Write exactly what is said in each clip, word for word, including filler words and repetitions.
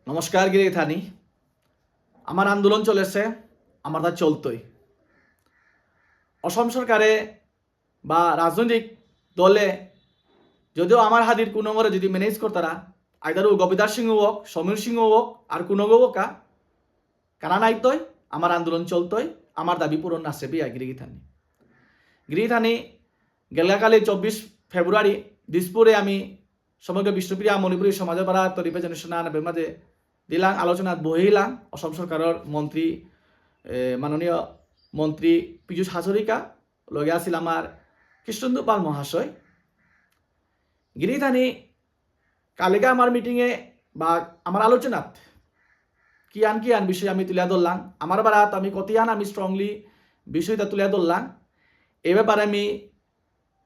নমস্কার গিরি গিথানি। আমার আন্দোলন চলেছে, আমার তা চলতই। অসম সরকারে বা রাজনৈতিক দলে যদিও আমার হাদির কুনগরে যদি ম্যানেজ করতারা, আইদারও গোপীদাস সিংহ হোক, সমীর সিংহ হোক, আর কুনগো হোক, কারা নাইতই, আমার আন্দোলন চলতই, আমার দাবি পূরণ না সেবি আই গিরি গিথানি। গিরি গিথানি, গেলগাকালি চব্বিশ ফেব্রুয়ারি দিসপুরে আমি সমগ্র বিষ্ণুপ্রিয়া মণিপুরী সমাজর বারাত রিপ্রেজেন্টেশন আহান এবে মাঝে দিলাং, আলোচনাত বহিলাং, অসম সরকারর মন্ত্রী, এ, মাননীয় মন্ত্রী পীযুষ হাজরিকা, লগে আছিল আমার কৃষ্ণেন্দু পাল মহাশয়। গিরি গিথানি, কালিকা আমার মিটিংয়ে বা আমার আলোচনাত কিয়ান কিয়ান বিষয় আমি তুলিয়া ধরলাম, আমার বারাত আমি কতিয়ান আমি স্ট্রংলি বিষয়টা তুলিয়া ধরলাম। এ ব্যাপারে আমি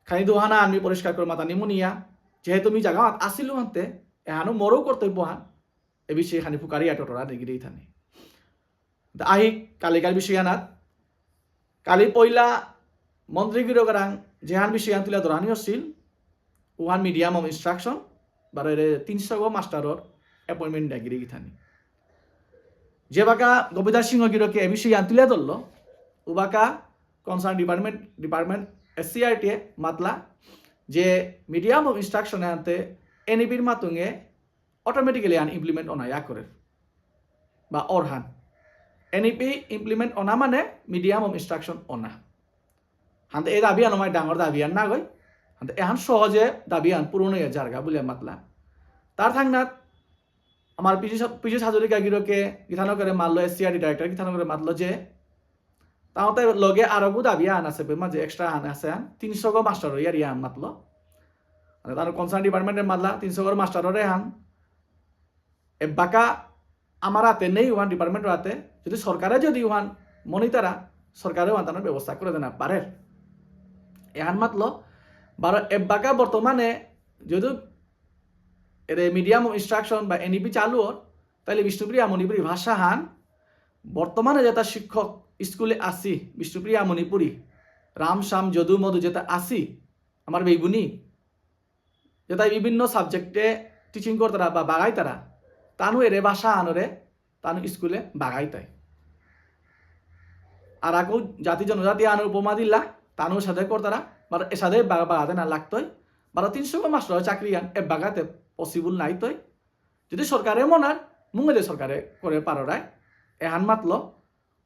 খানি দুহানা আমি পরিষ্কার করে মাতা নিমুনিয়া, যেহেতু আমি জাগাত আসিলু হানতে, এহানো মোরও কর্তব্য হান, এ বিষয়ে খানি ফুকারি আটরা গিরি গিথানি। তা আহি কালিকার বিষয় আনাত, কালি পয়লা মন্ত্রী গিরকরাং যেহান বিষয় আন তুলিয়া ধরানি আছিল, উহান মিডিয়াম অফ ইনস্ট্রাকশন, বারো এরে তিনশো গো মাস্টারর অ্যাপয়েন্টমেন্ট দিয়া গিরি গিথানি। যে বাকা গোপীদাস সিংহ গিরকে এ বিষয় আন তুলিয়া ধরল, উবাকা কনসার্ন ডিপার্টমেন্ট, ডিপার্টমেন্ট এসসিইআরটি এ মাতলা যে মিডিয়াম অফ ইনস্ট্রাকশন আনতে এনইপির মাতুঙে অটোমেটিক্যালি আন ইমপ্লিমেন্ট অনা ইয়া করে বা অরহান। এনইপি ইমপ্লিমেন্ট অনা মানে মিডিয়াম অফ ইনস্ট্রাকশন অনা। হানতে এই দাবি আন আমার ডাঙর দাবি আন না গই। হানতে এহান সহজে দাবি আন পূরণ হয়ে যারগা বুলিয়া মাতলা। তার থাংনাত আমার পীযুষ, পীযুষ হাজরিকা গিরকে গিথানকরে মাতলো, এসসিইআরটি ডাইরেক্টর গিথানকরে মাতলো যে তাহতে লগে আরগু দাবি আন আছে, বে মাঝে এক্সট্রা আন আছে আন, তিনশো গো মাস্টার ইয়ার ইয়ান মাতলো। মানে তার কনসার্ন ডিপার্টমেন্টে মাতলা, তিনশো গো মাস্টাররে হান। এবাকা আমার হাতে নেই ওয়ান ডিপার্টমেন্ট হাতে, যদি সরকারে যদি ওয়ান মনিতারা, সরকারে ওয়ান তার ব্যবস্থা করে দেনা পারে। এহান মাতলো, বারো এবাকা বর্তমানে যদি এরে মিডিয়াম অফ ইনস্ট্রাকশন বা এনইপি চালু অর, তাহলে বিষ্ণুপ্রিয়া মণিপুরী ভাষা হান বর্তমানে যেটা শিক্ষক স্কুলে আসি, বিষ্ণুপ্রিয়া মণিপুরী, রাম শ্যাম যদু মধু যেটা আসি, আমার বেগুনি, যেটা বিভিন্ন সাবজেক্টে টিচিং করতারা বা বাগাইতারা, তানু এরে ভাষা আনরে, তানু স্কুলে বাগাইতাই। আর আকু জাতি জনজাতি আনু উপমা দিলা, তানু সাদে করতারা, বারো এসাদে বা-, বাগাতে না লাগতই, বারো তিনশো গো মাস্টার চাকরি আন, এ বাগাতে পসিবল নাইতই। যদি সরকারে মনার, মুঙে যে সরকারে করে পাররায়, এহান মাতলো,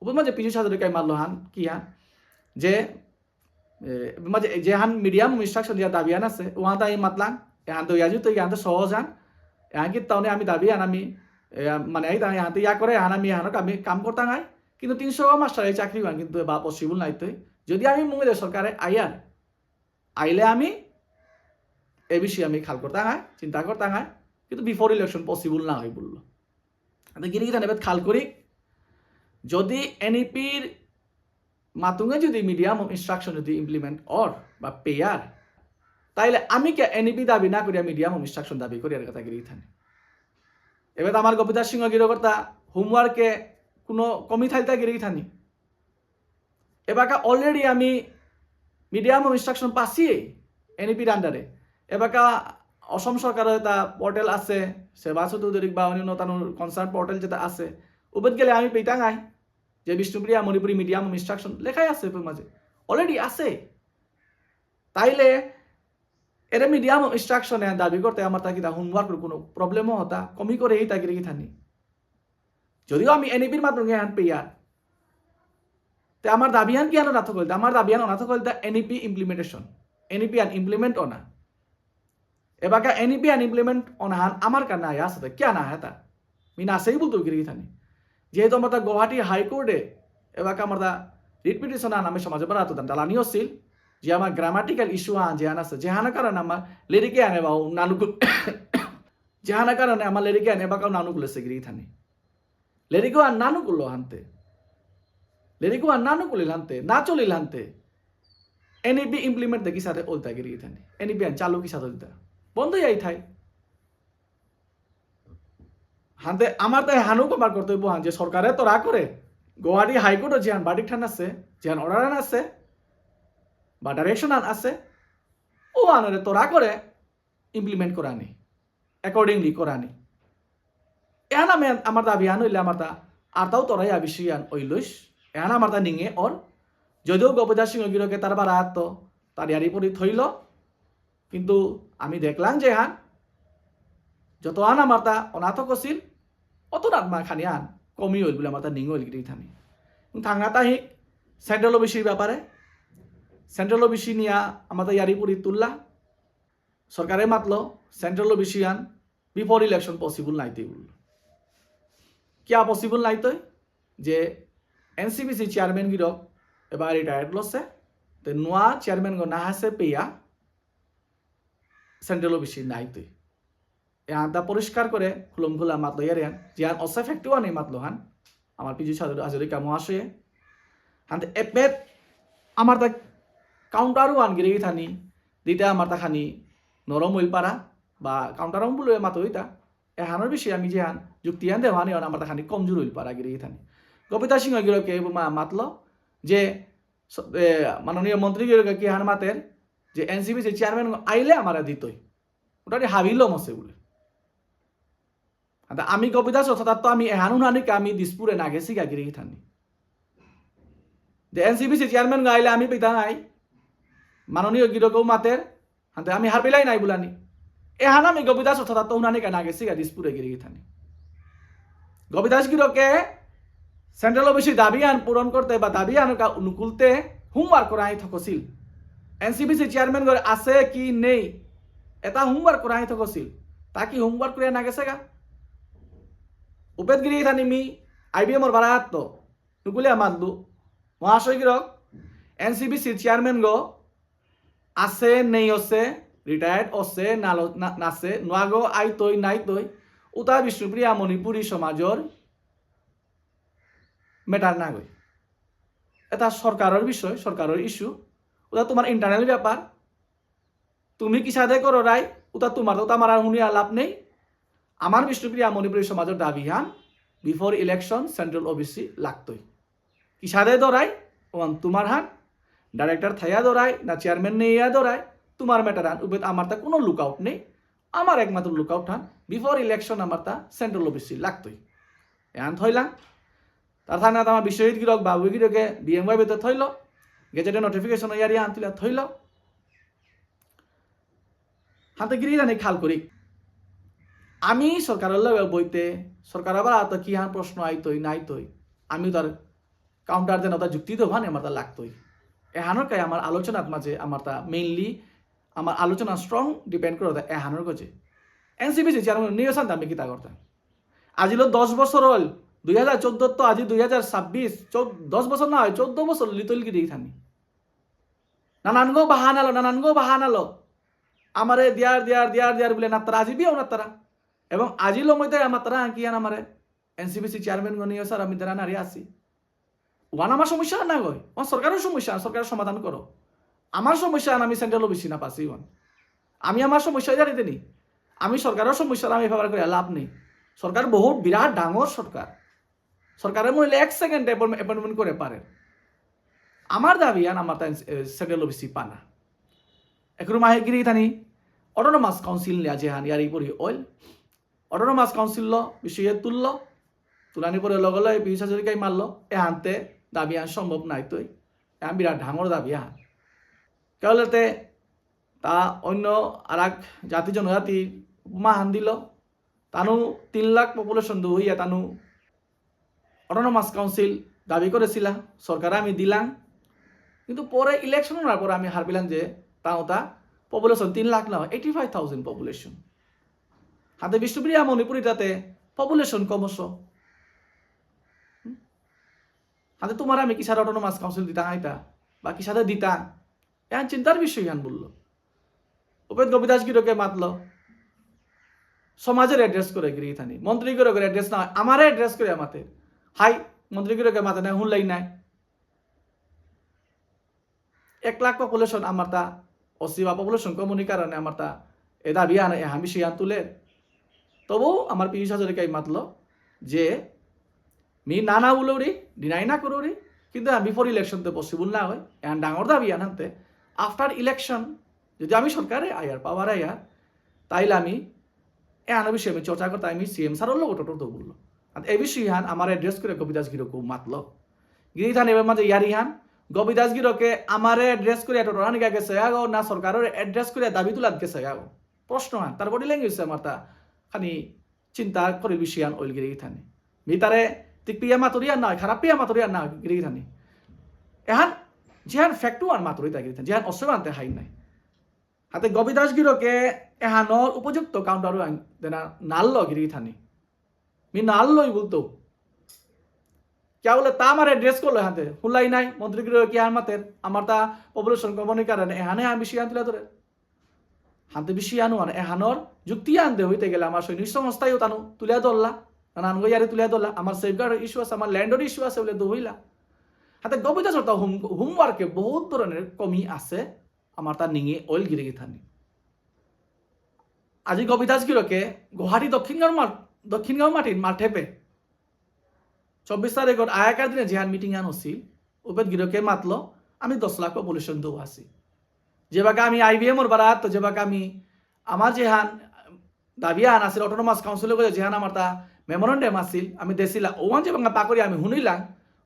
উপর মাঝে পীযুষ হাজরিকায় মাতলো হান, কি হান, যে, এ, মাঝে যে হান মিডিয়াম ইনস্ট্রাকশন দিয়া দাবি আন আছে, ওহান তাই মাতলাম, এহান তো ইয়াজু তো ইয়ান তো সহজ হান, এহান কি তাহলে আমি দাবি আন আমি, এ, মানে এই তাই হাতে ইয়া করে, হান আমি হানক আমি কাম করতাম আই, কিন্তু তিনশো মাস্টার এই চাকরি ওয়ান কিন্তু বা পসিবল নাইতই। যদি আমি মুঙে যে সরকারে আইয়ার, আইলে আমি এ বিষয়ে আমি খাল করতাম আই, চিন্তা করতাম আই, কিন্তু বিফোর ইলেকশন পসিবল না হয় বললো। আমি গিরি গিথানি এবার খাল করি, যদি এনইপির মাতুঙে যদি মিডিয়াম অফ ইনস্ট্রাকশন যদি ইমপ্লিমেন্ট অর বা পেয়ার, তাইলে আমি কে এনইপি দাবি না করিয়া মিডিয়াম অফ ইনস্ট্রাকশন দাবি করি আর কথা গিরি গিথানি। এবার আমার গোপীদাস সিংহ গিরকর্তা হোমওয়ার্কে কোনো কমি থাইতা গিরি গিথানি। এবাকা অলরেডি আমি মিডিয়াম অফ ইনস্ট্রাকশন পাসি এনইপির আন্ডারে। এবাকা অসম সরকারর এটা পোর্টাল আছে, সেবা সেতু দরিক বা অন্যান্য তানুর কনসার্ন পোর্টাল যেটা আছে, উবেত গেলে আমি পেইতাঙাই যে বিষ্ণুপ্রিয়া মণিপুরী মিডিয়াম অফ ইনস্ট্রাকশন লেখাই আছে এর মাঝে, অলরেডি আছে। তাইলে এরে মিডিয়াম অফ ইনস্ট্রাকশনে দাবি করতে আমার তা কিতা হোমওয়ার্কর কোনো প্রবলেমও হতা, কমি করে এই তা গিরি গিথানি। যদিও আমি এনইপির মাধ্যমে হান পেয়ার, তে আমার দাবি হান কি আনো না থকলতে? আমার দাবি আনো না থকলতে এনইপি ইমপ্লিমেন্টেশন, এনইপি আন ইমপ্লিমেন্ট অনা। এবাকা এনইপি আন ইমপ্লিমেন্ট অনা হান আমার কারণে আয়া আছে, কিয়া না হেতা? মি না সেই বলতো গিরি গিথানি। যেহেতু আমার তা গুয়াহাটি হাইকোর্টে এবাকা আমার তা রিট পিটিশন আন আমি সমাজে বারাতো দান দালানি আছিল, যে আমার গ্রামাটিক্যাল ইস্যু আন যে আন আছে, যেহানা কারণে আমার লেরিকে আনে বা নানুকুল, যেহানা কারণে আমার লেরিকে আনে এবাকাও নানুকুল আছে গিরি গিথানি। লেরিকো আর নানুকুলো হানতে। লেরিকো আর নানুকুলিল হানতে, না চলিল হানতে। এনইপি ইমপ্লিমেন্ট দেখি সাথে ওলতা গিরি গিথানি। এনইপি আন চালু কি সাথে ওলতা? বন্ধ যাই থাই। হানতে আমার তাই হানু কমার কর্তব্য হান যে সরকারে তো রা করে। গুয়াহাটি হাইকোর্টও যেহান ভার্ডিক্ট হান আছে, যেহান অর্ডার হান আছে, বা ডাইরেকশন হান আছে, ও আনরে তো রা করে ইমপ্লিমেন্ট করানি, অ্যাকর্ডিংলি করানি। এহান আমি, আমার দাবি আন হইলে আমার তা আরতাও তরাই আবিষিয়ান ওইলইস। এহান আমার তা নিঙে ওর। যদিও গোপীদাস সিংহ গিরকে তার বারাত তার ইয়ারি পরি থইল, কিন্তু আমি দেখলাম যে হান যত আন আমার তা অনাথ কছিল, অত নাতমা খানি আন কমি হইল বলে আমার তা নিঙ হইল গিরি থানি। থাংনা তাহি সেন্ট্রাল ওবিসির ব্যাপারে, সেন্ট্রাল ওবিসি নিয়া আমার তা ইয়ারি পরি তুললা। সরকারে মাতলো সেন্ট্রাল ওবিসি আন before election possible নাইতই বলল। কিয়া possible নাইতই? যে এনসিবিসি চেয়ারম্যান গিরক এবার রিটায়ার্ড লসে, তে নোয়া চেয়ারম্যান গো না হাসে পেয়া সেন্ট্রাল ওবিসি নাইতই। এহান তা পরিষ্কার করে খুলম খুলা মাতলো ইয়ারিয়ান, যে আন অসে ফ্যাক্টু আনি মাতলো হান, আমার পিজু সাদর হাজারিকা মহাশয়ে। হানতে এপেত আমার তা কাউন্টার ওয়ান গিরি থানি, দিতে আমার তা খানি নরম হইল পারা, বা কাউন্টার ওয়ান বলে মাতো হইতা, এহানোর বিষয়ে আমি যে হান যুক্তি আন দেওয়ানি আমার তা খানি কমজোর হইল পারা গিরি থানি। গোপীদাস সিংহ গিরকে মা-, মাতলো যে স-, এ, মাননীয় মন্ত্রী গিরকে কি হান মাতের যে এনসিবিসি চেয়ারম্যান আইলে আমারে দিতই। ওটা হাবিল মসে বলে। আতা আমি গোপীদাস অর্থাৎ তো আমি এহান উনানিকে আমি দিসপুরে না গেছি গা গিরি থানি। যে এনসিবিসি চেয়ারম্যান গাইলে আমি পিতা নাই, মাননীয় গিরকও মাতের, হাতে আমি হারপিলাই নাই বুলানি। এহান আমি গোপীদাস অর্থাৎ তো উনানিকে না গেছি গা দিসপুরে গিরি থানি। গোপীদাস গিরকে সেন্ট্রাল ওবিসি দাবি আন পূরণ করতে বা দাবি আন কা-, অনুকূলতে হোমওয়ার্ক করাই থকছিল। এনসিবিসি চেয়ারম্যান গরে আছে কি নেই, এটা হোমওয়ার্ক করাই থকছিল। তা কি হোমওয়ার্ক করে না গেছে গা? উপেত গিরি থানি মি আইবিএম ওর বারাত তো নুকুলিয়া মাতলু, মহাশয় গিরক, এনসিবিসি চেয়ারম্যান গো আছে নেই অসে, রিটায়ার্ড অসে না ল-, না, নাসে, নোয়াগো আইতই নাইতই, উতা বিষ্ণুপ্রিয়া মণিপুরী সমাজর ম্যাটার না গই। এটা সরকারের বিষয়, সরকারের ইস্যু, ওটা তোমার ইন্টারনাল ব্যাপার। তুমি কিসাদে করো রাই, ওটা তোমার তো আমার আর হুনিয়া লাভ নেই। আমার বিষ্ণুপ্রিয়া মণিপুরী সমাজের দাবি হান, বিফোর ইলেকশন সেন্ট্রাল ওবিসি লাগতই। কিসাদে দরাই, ওয়ান তোমার হান, ডাইরেক্টর থাইয়া দরাই, না চেয়ারম্যান নেইয়া দরাই, তোমার ম্যাটার হান, উবেত আমার তা কোনো লুকআউট নেই। আমার একমাত্র লুকআউট হান, বিফোর ইলেকশন আমার তা সেন্ট্রাল ওবিসি লাগতই। এহান থইলাম। তার থানা তামা বিশ্বজিৎ গিরক, বাবু গিরকে বিএমওয়াই বেতে থইল। গেজেটে নোটিফিকেশন ইয়ারি আনতিলা থইল। হাতে গিরি জানি খাল করি। আমি সরকারের লগে বইতে, সরকার আবার আতো কি হান প্রশ্ন আইতই, নাইতই। আমি তার কাউন্টার দেন, ওটা যুক্তি দেবো, আমার তা লাগতই। এহানোর কাই আমার আলোচনার মাঝে আমার তা মেইনলি আমার আলোচনা স্ট্রং ডিপেন্ড করে ওটা এহানোর গজে। এনসিবিসি চেয়ারম্যান নিয়ে সান্তা আমি কিতা করতাম। আজিলো দশ বছর হল, দুই হাজার চোদ্দ তো আজি দুই হাজার ছাব্বিশ, চৌ-, দশ বছর না হয়, চোদ্দ বছর লিতল গিরি থানি। নানানগো বাহানালো, নানানগো বাহানালো। আমারে দিয়ার, দিয়ার, দিয়ার, দিয়ার বলে নাত্তারা, আজি বিয়াও নাত্তারা। এবং আজি লমইতে আমার তারা আঁকিয়ান আমারে, এনসিবিসি চেয়ারম্যান গো নিয়ে স্যার, আমি তারা নারী আছি। ওয়ান আমার সমস্যা না গই, ওয়ান সরকারের সমস্যা, সরকারের সমাধান করো। আমার সমস্যা আমি সেন্ট্রাল ওবিসি না পাসি ওয়ান। আমি আমার সমস্যা জানি দিনি। আমি সরকারের সমস্যা আমি ব্যবহার করে লাভ নেই। সরকার বহুত বিরাট ডাঙর সরকার। সরকারের মহিলা এক সেকেন্ডে অ্যাপয়েন্টমেন্ট করে পারে। আমার দাবি আন আমার তাই, এ, সেন্ট্রাল ওবিসি পানা। এখন মাহে গিরি থানি অটোনমাস কাউন্সিল নিয়ে যে হান ইয়ারি পরি অইল। অটোনমাস কাউন্সিল ল বিষয়ে তুলল। তুলানি পরে লগে লগে পিছু হাজরিকাই মারল। এ হানতে দাবি আন সম্ভব নাই তৈ। এ হান বিরাট ডাঙর দাবি আন। কেবলতে তা অন্য আর এক জাতি জনজাতি উপমা হান দিল। তানু তিন লাখ পপুলেশন দু হইয়া তানু অটোনমাস কাউন্সিল দাবি করেছিলা, সরকারে আমি দিলাম। কিন্তু পরে ইলেকশন হওয়ার পরে আমি হারপিলাম যে তাও তা পপুলেশন তিন লাখ না হয়, এইটি ফাইভ থাউজেন্ড পপুলেশন। হাতে বিষ্ণুপ্রিয়া মণিপুরী তাতে পপুলেশন কমস। হুম? হাতে তোমার আমি কিসার অটোনমাস কাউন্সিল দিতা হাইতা বা কিসাদে দিতা? এহান চিন্তার বিষয় হান বললো। উপেন গোপীদাস গিরকে মাতলো, সমাজের অ্যাড্রেস করে গিরি থানি, মন্ত্রী গিরকের অ্যাড্রেস না হয়, আমারে অ্যাড্রেস করে মাতে। হাই, মন্ত্রী গিরকে মাতে নাই, হুনলাই নাই। এক লাখ পপুলেশন আমার তা অসি বা পপুলেশন কমনি কারণে আমার তা এ দাবি আনে, এ হামি সিয়ান তুলে। তবু আমার পিয়ুষ হাজরিকাই মাতলো যে মি না না বুলুরি, ডিনাই না করুরি, কিন্তু আমি বিফোর ইলেকশন তো পসিবল না হয়। এহান ডাঙর দাবি আনতে আফটার ইলেকশন যদি আমি সরকারে আয়ার, পাওয়ার আয়ার, তাইলে আমি এহানো বিষয়ে আমি চর্চা করতে আমি সিএম স্যারর লগে টোটো তো বললো। আর এই বিষয়ে হান আমার অ্যাড্রেস করে গোপীদাস গিরকও মাতলো। গিরি থানি এবার মাঝে ইয়ারি হান, গোপীদাস গিরকে আমারে অ্যাড্রেস করে টোটো হানি গেছে আগো, না সরকারের অ্যাড্রেস করে দাবি তুলাত গেছে আগো। প্রশ্ন হান, তার বডি ল্যাঙ্গুয়েজ আমার তা খানি চিন্তা করে বিষয় হান অইল গিরি থানি। মি তারে তিকপিয়া মাতুরিয়া না, খারাপ পিয়া মাতুরিয়া না গিরি থানি। এহান, যেহান ফ্যাক্ট ওয়ান মাতুরি তা গিরি থানি, যেহান অসুবিধা আনতে হাই নাই। হাতে গোপীদাস গিরকে এহানোর উপযুক্ত কাউন্টার দেনা নাল গিরি থানি। মি নাল লই বলতো। কিয়া বলে তা আমার অ্যাড্রেস করলো হাতে। হুলাই নাই, মন্ত্রী গিরকে কি আর মাতের? আমার তা পপুলেশন কমানির কারণে এহানে আমি বেশি আন তুলে ধরে। হাতে বেশি আনু আন এহানোর যুক্তি আনতে হইতে গেলে আমার সৈনিক সংস্থায়ও তানু তুলে ধরলা। নানান গো ইয়ারি তুলে ধরলা। আমার সেফগার্ড ইস্যু আছে, আমার ল্যান্ডর ইস্যু আছে বলে দো হইলা। হাতে গোপীদাস অর্থাৎ হোম-, হোমওয়ার্কে বহুত ধরনের কমি আছে। আমার তা নিঙে অইল গিরি গিথানি। আজি গোপীদাস গিরকে গুয়াহাটি দক্ষিণগাঁও মাঠ, দক্ষিণগাঁও মাটির মাঠেপে চব্বিশ তারিখর আয়াকার দিনে যেহান মিটিং আন হসিল, উপেত গিরকে মাতলো, আমি দশ লাখ পপুলেশন দৌ আছি। যেবাকা আমি আইবিএম ওর বারাত, তো যেবাকা আমি আমার যেহান দাবি আন আছিল, অটোনমাস কাউন্সিলে গজে যেহান আমার তা মেমোরেন্ডাম আছিল, আমি দেছিলা, ওহান যে বাংলা পাকরি আমি হুনিলাম,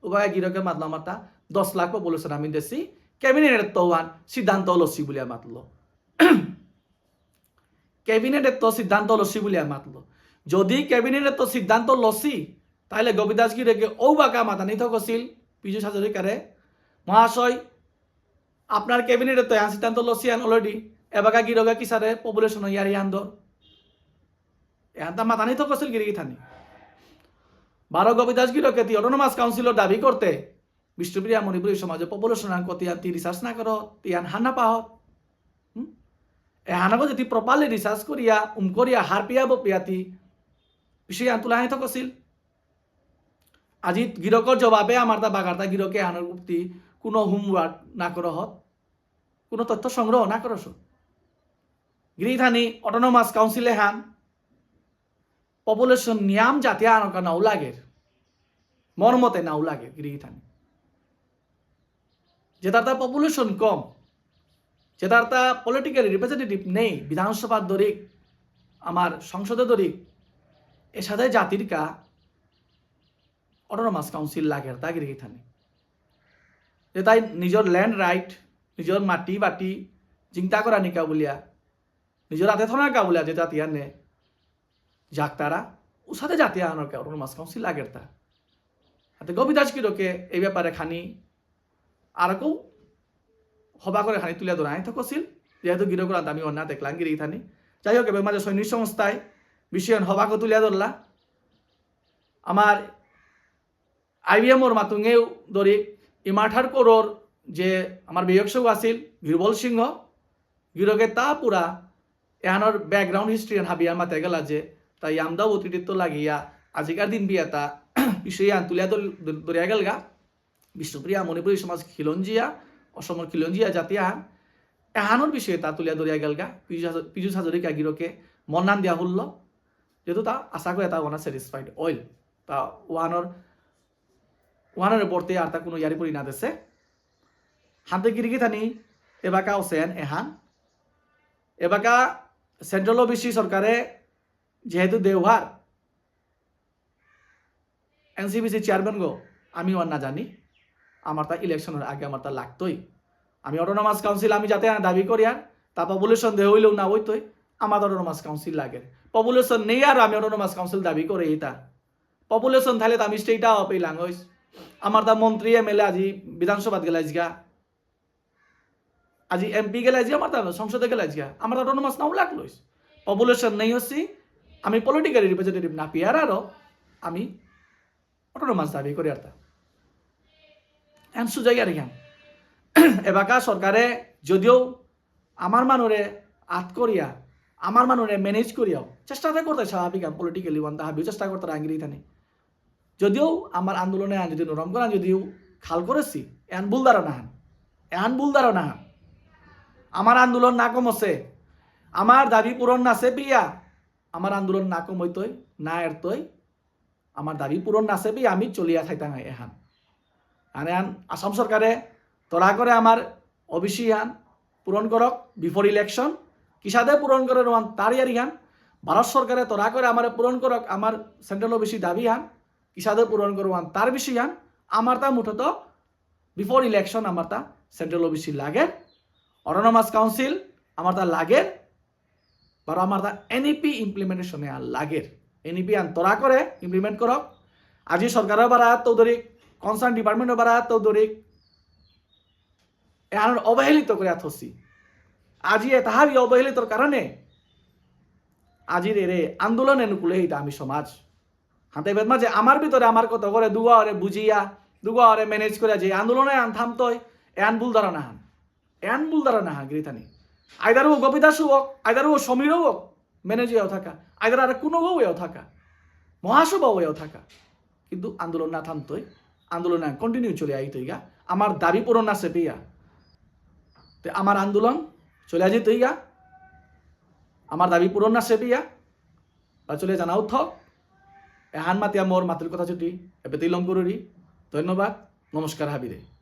উবাকা গিরকে মাতলো আমার তা দশ লাখ পপুলেশন আমি দেছি, ক্যাবিনেট তো ওহান সিদ্ধান্ত লসি বুলিয়া মাতলো। ক্যাবিনেটে তো সিদ্ধান্ত লসি বুলিয়া মাতলো। যদি ক্যাবিনেটে তো সিদ্ধান্ত লসি, তাহলে গোপীদাস গিরকে ও বাকা মাতানি থকসিল, পীযুষ হাজরিকারে, মহাশয়, আপনার ক্যাবিনেটে তো এহান সিদ্ধান্ত লসি আন already, এবাকা গিরকে কিসারে পপুলেশন ইয়ারি আন্দর। এহান তা মাতানি থকসিল গিরি গিথানি। বারো গোপীদাস গিরকে তি অটোনমাস কাউন্সিলর দাবি করতে, বিষ্ণুপ্রিয়া মণিপুরী সমাজে পপুলেশন আন কতি আন তি রিসার্চ না করো, তি আন হার না পাও। হুম? এহানগো যদি প্রপারলি রিসার্চ করিয়া, উম করিয়া, হারপিয়া বপিয়া তি, বিষয় আন তুলা হাই থকসিল। আজি গিরকর জবাবে আমার তা বাগারতা গিরকে আনার উক্তি কোনো হোমওয়ার্ক না করো হত, কোনো তথ্য সংগ্রহ না করো সত। গিরি গিথানি অটোনমাস কাউন্সিলে হান পপুলেশন নিয়াম জাতি আনকা নাও লাগের, মর্মতে নাও লাগে গিরি গিথানি। যেতার তা পপুলেশন কম, যেতার তা পলিটিক্যাল রিপ্রেজেন্টেটিভ নেই, বিধানসভার দরিক, আমার সংসদে দরিক, এসাদে জাতির কা অটোনমাস কাউন্সিল লাগের তা গিরি গিথানি। যে তাই নিজের ল্যান্ড রাইট, নিজের মাটি বাটি চিন্তা করা নিকা বুলিয়া, নিজের হাতে থনা কা বুলিয়া যে জাতি আনে, যাক তারা, উসাদে জাতি আনর কা অটোনমাস কাউন্সিল লাগের তা। হাতে গোপীদাস গিরকে এই ব্যাপারে খানি আরকো হবা করে খানি তুলে ধরা আই থকসিল, যেহেতু গিরকর আনতে আমি অন্যা দেখলাম গিরি গিথানি। যাই হোক, এবার মাঝে সৈনিক সংস্থায় বিষয় হবাকে তুলে ধরলা। আমার আইবিএম ওর মাতুঙেও ধরি ইমাঠার করোর যে আমার বিয়োগ সৌ আছিল বীরবল সিংহ, গিরকে তা পুরা এহানোর ব্যাকগ্রাউন্ড হিস্ট্রি আন হাবিয়ার মাতে গেলা যে তাই আমদা অতীত লাগিয়া আজিকার দিন বিয়াতা বিষয় আন তুলিয়া ধর-, ধর-, ধরিয়া গেলগা। বিষ্ণুপ্রিয়া মণিপুরী সমাজ খিলঞ্জিয়া, অসমর খিলঞ্জিয়া জাতি আহান, এহানোর বিষয়ে তা তুলিয়া ধরিয়া গেলগা। পীযুষ হাজ-, পীযুষ হাজরিকা গিরকে মন্নান দিয়া হুল্ল, যেহেতু তা আশা করে তা ওনা স্যাটিসফাইড অইল। তা ওয়ানোর, ওয়ানোর পড়তে আর তা কোনো ইয়ারি পরি না দেছে। হাতে গিরি গিথানি এবাকা ওসেন এহান। এবাকা সেন্ট্রাল ওবিসি সরকারে যেহেতু দেওহার এনসিবিসি চেয়ারম্যান গো, আমি ওর না জানি, আমার তা ইলেকশনের আগে আমার তা লাগতই। আমি অটোনমাস কাউন্সিল আমি যাতে দাবি করি আর তা পপুলেশন দেহ হইলেও না হইতই, আমার অটোনমাস কাউন্সিল লাগে। পপুলেশন নেই আর আমি অটোনমাস কাউন্সিল দাবি করে এটা। পপুলেশন থাকলে তো আমি স্টেট আপ এই লাঙ্গুয়েজ। আমার তা মন্ত্রী এমএলএ আজি বিধানসভাত গেলাইসগা, আজি এমপি গেলাইসগা, আমার তা সংসদে গেলাইসগা, আমার অটোনমাস নাও লাগলো। পপুলেশন নেই হচ্ছি, আমি পলিটিক্যাল রিপ্রেজেন্টেটিভ না পিয়ার আরো আমি অটোনমাস দাবি করি আর তা। এম সুজাই আর এখান এবাকা সরকারে যদিও আমার মানুরে আত করিয়া, আমার মানুরে ম্যানেজ করিয়াও চেষ্টা তো করতে স্বাভাবিক, আমি পলিটিক্যালি ওয়ান দা হাবিও চেষ্টা করতে রাঙ্গিরি থানি। যদিও আমার আন্দোলনে আন যদি নরম করান যদিও খাল করেছি, এহান ভুল ধারণা হান, এহান ভুল ধারণা হান। আমার আন্দোলন না কমছে, আমার দাবি পূরণ না সে পিয়া, আমার আন্দোলন না কমইতই, না এরতই, আমার দাবি পূরণ না সে পিয়া আমি চলিয়া থাইতাম এহান। আনে আন আসাম সরকারে তরা করে আমার ওবিসি হান পূরণ করক বিফোর ইলেকশন, কিসাদে পূরণ করে রোয়ান তার ইয়ারি হান, ভারত সরকারে তরা করে আমারে পূরণ করক, আমার সেন্ট্রাল ওবিসি দাবি হান, কিসাদে পূরণ করো হান, তার বিষয় হান, আমার তা মুঠত before election আমার তা সেন্ট্রাল ওবিসি লাগে, অটোনমাস কাউন্সিল আমার তা লাগে, বারো আমার তা এনইপি ইমপ্লিমেন্টেশনে আর লাগে। এনইপি আন তরা করে ইমপ্লিমেন্ট করক। আজি সরকারও বারা তৌদরিক, কনসার্ন ডিপার্টমেন্টও বারা তৌদরিক, এহান অবহেলিত করে থসি। আজি এতাহাবি অবহেলিতর কারণে আজির এরে আন্দোলনে নুকুলে হইতা আমি সমাজ। হাতে বেদমা যে আমার ভিতরে আমার কত করে দুগা ওরে বুঝিয়া, দুগা ওরে ম্যানেজ করে যে আন্দোলনে আন থামতই, এহান ভুল ধারণা হান। এহান ভুল ধারণা হান গিরিথানি। আইদারও গোপীদাস হোক, আইদারও সমীর হোক, ম্যানেজ হয়েও থাকা। আইদার আর কোনো হয়েও থাকা। মহাসভা হয়েও থাকা। কিন্তু আন্দোলন না থামতই, আন্দোলন কন্টিনিউ চলে আইতইগা। আমার দাবি পূরণ না সেপিয়া। তে আমার আন্দোলন চলে যেতইগা। আমার দাবি পূরণ না সেপিয়া। বা চলে জানাও থক। এহান মাতিয়া মোর মাতুর কথা চুটি, এপেতেই লম করুরি। ধন্যবাদ। নমস্কার হাবিরে।